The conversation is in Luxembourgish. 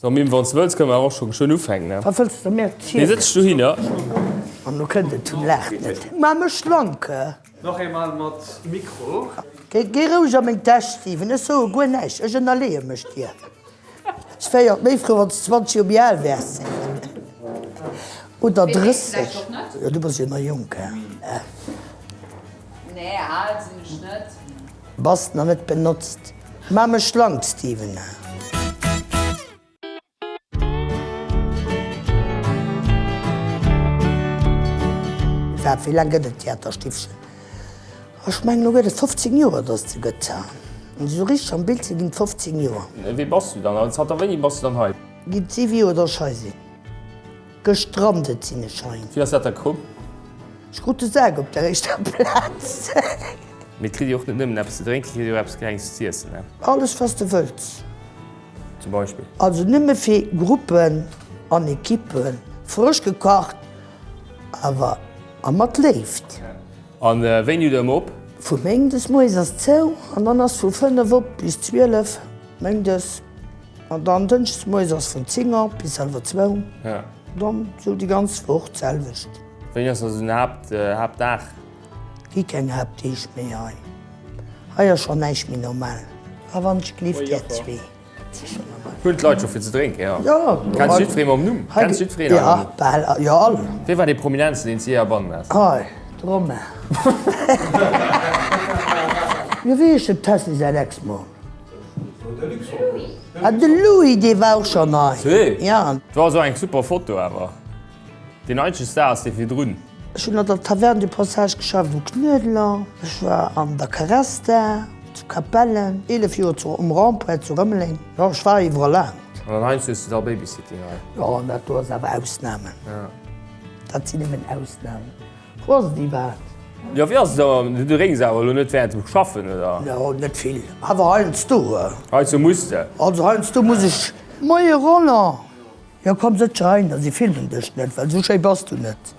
So Mim, wann s de wëlls, kënne mer awer och scho geschwënn ufänken, ne? Wat wëlls de mir erzielen? Nee, sëtz dech dohinner. An lo kënnt et, hunn laacht net. Maach mech schlank. Nach eemol mat Mikro. Géi roueg a meng Täsch, Steven, ech soe guer näischt, ech ënnerleeë mech dir. Ech wär jo méi frou, wann s de 20 Joer méi al wäers. Oder 30. Jo, du bass jo nach jonk, he? Nee, al sinn ech net. Bass nach net benotzt. Maach mech schlank, Steven. Wat, wéi laang gëtt et d'Theaterstiffchen? Ech mengen, elo gëtt et 15 Joer, datt et se gëtt. An esou richteg am Bild si ginn et 15 Joer. Wéi bass du dann? Zanter wéini bass du dann hei? Ginn et 7 Joer, datt ech hei sinn. Gestrandet sinn ech hei. Wéi ass dat da komm? Ech krut de Sak op der éischter Plaz. Mee et kritt dir och net nëmmen eppes ze drénken, et kritt dir och eppes Klenges z'iessen, ne? Alles wat s de wëlls. Zum Beispill? Also nëmme fir Gruppen an Ekippen. Frësch gekacht, awer a mat Léift. An wéini hutt der ëmmer op? Vu Méindes moies ass zou an dann ass vu 5 op bis 12 Méindes. An dann dënschdes moies ass vun 10 op bis hallwer zwou. Dann sou déi ganz Woch d'selwecht. Wéini ass da sou den Haapt, Haaptdag? Gi keng Haaptdeeg méi hei. Hei ass schonn näischt méi normal. A wann ech gelift är zwee si schonn normal. Hunn d'Leit scho fir ze drénken, jo? Jo. Kenns du jiddweree mam Numm? Kenns du jiddwereen hei mam Numm? Jo, bal, jo all. Wee war dee Prominentsten, deen s de jee erbannen has? Hei, de Romain. Jo, wéi heescht dem Tessy säin Ex-Mann? Ah, de Louis, dee war och schonn hei. Si? Ja. Et war esou eng super Foto awer. Deen eenzege Star ass dee virdrun. Ech hunn an der Taverne du Passage geschafft um Knuedler. Ech war an der Caresta zu Capellen, 11 Joer zu um Rond-point zu Rëmeleng. Jo, ech war iwwerall laang. An dann heiansdo hues du da Babysitting hei. Jo, an dat do ass awer Ausnamen. Ja. Dat sinn nëmmen Ausnamen. Wou ass et iwwerhaapt? Jo, wéi ass et awer? Du drénks awer elo net während dem Schaffen, oder? Jo, net vill. Awer heiansdo. Heiansdo muss de. Also heiansdo muss ech. Moie Roland! Jo, komm sëtz hei hin, si filmen dech net, well esou schéi bass du net.